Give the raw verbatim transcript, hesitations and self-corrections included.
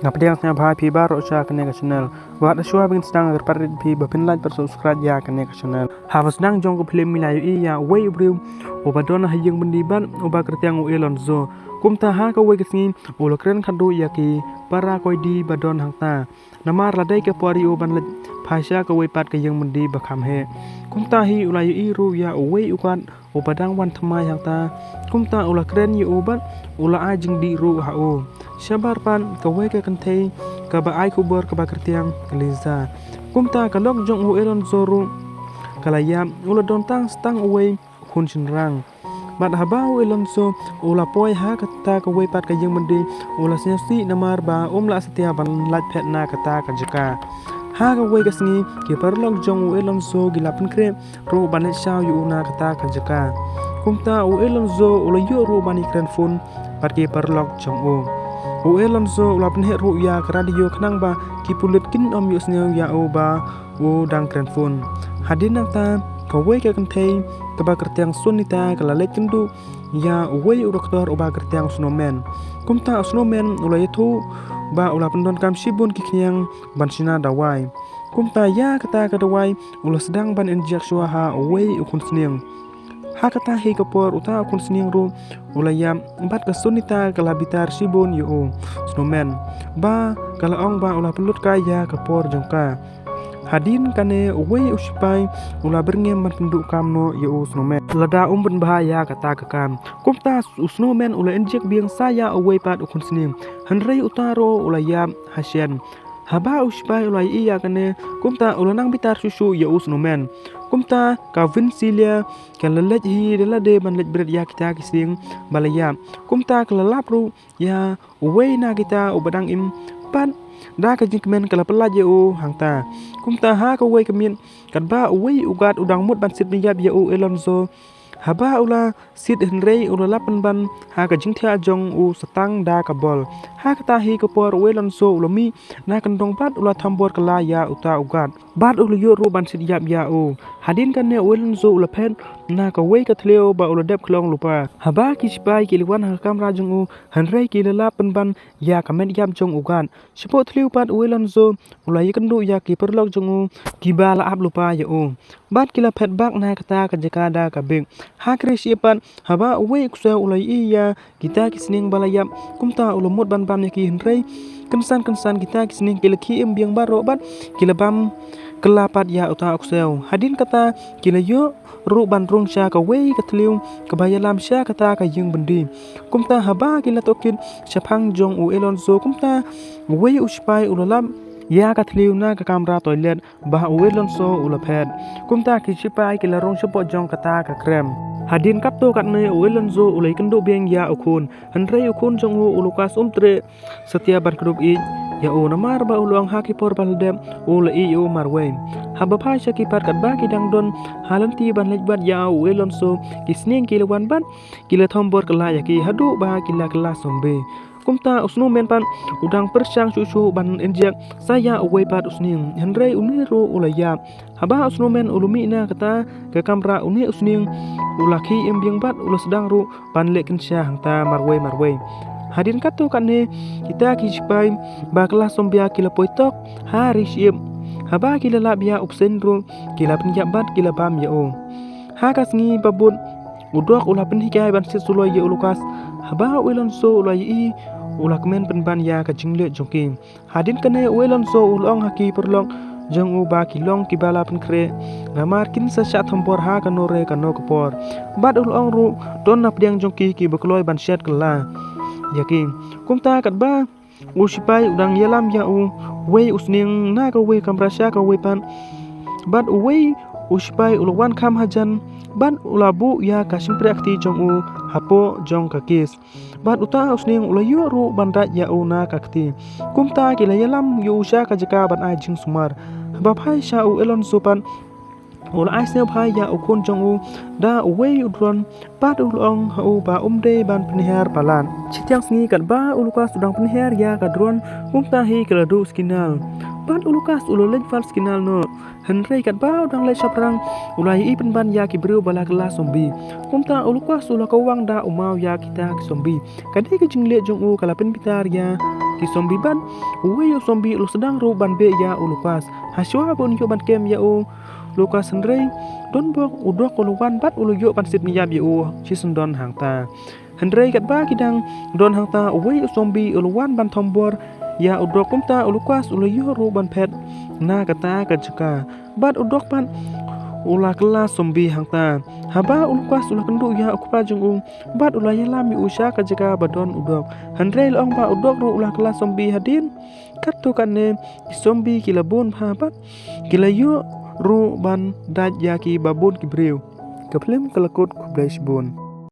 Nga pdiang sngewbha ïa phi baroh sha kane ka channel. Wat shuwa ban sdang, nga kyrpad ïa phi ba phin like bad subscribe ïa kane ka channel. Ha ba sdang jong ka film ngi la ïohi ïa uwei u briew uba don ha ïing byndi bad uba kyrteng u Alonso. Kumta ha kawei ka sngi u la kren khadduh ïa ki para koidi ba don hangta. Namar la dei ka por ïa u ban leit phai sha kawei pat ka ïing byndi ba kham heh. Kumta hi u la ïohi ruh ïa uwei u guard uba dang wan thymmai hangta. Kumta u la kren ïa u bad u la ai jingdih ruh ha u. Shabar pat kawei ka kynthei kaba ai khubor kaba kyrteng ka Lisa. Kumta ka lok jong u Alonso ruh ka la ïap, u la don tang sa tang uwei u khun shynrang. Bad haba u Alonso u la poi ha kata kawei pat ka ïing byndi, u la sngewsih namar ba um lah satia ban lait phet na kata ka jaka. Ha kawei ka sngi ki paralok jong u Alonso ki la pynkhreh ruh ban leit shaw ïa u na kata ka jaka. Kumta u Alonso u la ïoh ruh ban ïakren phone bad ki paralok jong u. U Alonso u la pynheh ruh ïa ka radio khnang ba ki pulit kin ym ïohsngew ïa u ba u dang kren phone. Hadien nangta kawei ka kynthei kaba kyrteng Sunita ka la leit kynduh ïa uwei u doktor uba kyrteng u Snowman. Kumta u Snowman u la ïathuh ba u la pyndonkam shibun ki khñiang ban shna dawai. Kumta ïa kata ka dawai u la sdang ban injek shuwa ha uwei u khun sniang. Ha kata hi ka por uta u khun sniang ruh u la ïap bad ka Sunita ka la bitar shibun ïa u Snowman ba ka la ong ba u la pynlut kai ïa ka por jong ka. Hadien kane uwei u sipai u la byrngem ban pynduh kam noh ïa u Snowman lada um pynbha ïa kata ka kam. Kumta u Snowman u la injek biang sa ïa uwei pat u khun sniang, hynrei uta ruh u la ïap ha shen. Haba u sipai u la ïohi ïa kane, kumta u la nang bitar shuh shuh ïa u Snowman. Kumta ka Vincelia ka la leit hi da lade ban leit bret ïa kita ki sniang ba la ïap. Kumta ka la lap ruh ïa uwei na kita uba dang im bad da ka jingkmen ka la pyllait ïa u hangta. Kumta ha kawei ka miet katba uwei u guard u dang mut ban siat ban ïap ïa u Alonso, haba u la siat hynrei u la lap pynban ha ka jingthiah jong u sa tang da ka bol. Ha kata hi ka por u Alonso u la mih na kyndong bad u la thombor kylla ïa uta u guard. Bad u la ïoh ruh ban siat ïap ïa u. Hadien kane u Alonso u la phet na kawei ka thliew ba u la dep khlong lypa. Haba ki sipai ki la wan ha ka kamra jong u, hynrei ki la lap pynban ïa ka met ïap jong u guard. Shapoh thliew pat u Alonso u la ïakynduh ïa ki paralok jong u kiba la ap lypa ïa u. Bad ki la phet bak na kata ka jaka da ka bek. Ha ka ri shyiap pat haba uwei u ksew u la ïohi ïa kita ki sniang ba la ïap, kumta u la mut ban bam ïa ki, hynrei kynsan kynsan kita ki sniang ki la khie im biang baroh bad ki la bam kylla pat ïa uta u ksew. Hadien kata ki la ïoh ruh ban rung sha kawei ka thliew kaba ïalam sha kata ka ïing byndi. Kumta haba ki la tohkit shaphang jong u Alonso, kumta uwei u sipai u la lap ïa ka thliew na ka kamra toilet ba u Alonso u la phet. Kumta ki sipai ki la rung shapoh jong kata ka krem. Hadien katto katne u Alonso u la ïakynduh biang ïa u khun, hynrei u khun jong u u Lucas um treh satia ban kdup ïeit ïa u namar ba u la ong ha ki por ba la dep u la ïeit ïa u marwei. Haba phai sha ki pat katba ki dang don ha lynti ban leit wad ïa u Alonso, ki sniang ki la wan bad ki la thombor kylla ïa ki haduh ba ki la kylla zombie. Kumta u Snowman pat u dang pyrshang shuh shuh ban injek sa ïa uwei pat u sniang, hynrei une ruh u la ïap. Haba u Snowman u la mih na kata ka kamra, une u sniang u la khie im biang bad u la sdang ruh ban leh kynsha hangta marwei marwei. Hadien katto katne kita ki sipai ba kylla zombie ki la poi tok ha ri shyiap. Haba ki la lap ïa u bseiñ ruh ki la pynïap bad ki la bam ïa u. Ha ka sngi ba bud u Doc u la pynhikai ban siat suloi ïa u Lucas. Haba u Alonso u la ïohi u la kmen pynban ïa ka jingleh jong ki. Hadien kane u Alonso u la ong ha ki paralok jong u ba ki long kiba la pynkhreh namar kin sa shah thombor ha kano re kano ka por. Bad u la ong ruh don na pdiang jong ki kiba kloi ban shet kylla ïa ki. Kumta katba u sipai u dang ïalam ïa uwei u sniang na kawei kamra sha kawei pat, bad uwei u sipai u la wan kham hajan bad u la buh ïa ka shympriahkti jong u hapoh jong ka case. Bad uta u sniang u la ïoh ruh ban rait ïa u na ka kti. Kumta ki la ïalam ïa u sha ka jaka ban ai jingsumar. Haba phai sha u Alonso pat u la ai sngewbha ïa u khun jong u da uwei u drone, bad u la ong ha u ba um dei ban pynhiar palat. Shiteng sngi katba u Lucas u dang pynhiar ïa ka drone, kumta hi ka la duh signal. Bad u Lucas u la leit wad signal noh. Hynrei katba u dang leit shaphrang u la ïohi pynban ïa ki briew ba la kylla zombie. Kumta u Lucas u la kawang da u maw ïa kita ki zombie. Ka dei ka jingleh jong u ka la pynbitar ïa ki zombie bad uwei u zombie u la sdang ruh ban beh ïa u Lucas. Hashwa ba un ïoh ban kem ïa u Lucas hynrei don bok u Doc u la wan bad u la ïoh ban sit ïap ïa u shisyndon hangta. Hynrei katba ki dang don hangta uwei u zombie u la wan ban thombor ïa u Doc, kumta u Lucas u la ïoh ruh ban phet na kata ka jaka. Bad u Doc pat u la kylla zombie hangta. Haba u Lucas u la kynduh ïa u kpa jong u bad u la ïalam ïa u sha ka jaka ba don u Doc. Hynrei la ong ba u Doc ruh u la kylla zombie hadien katto katne ki zombie ki la bun bha bad ki la ïoh ruh ban dait ïa ki ba bun ki briew. Ka film ka la kut, khublei shibun.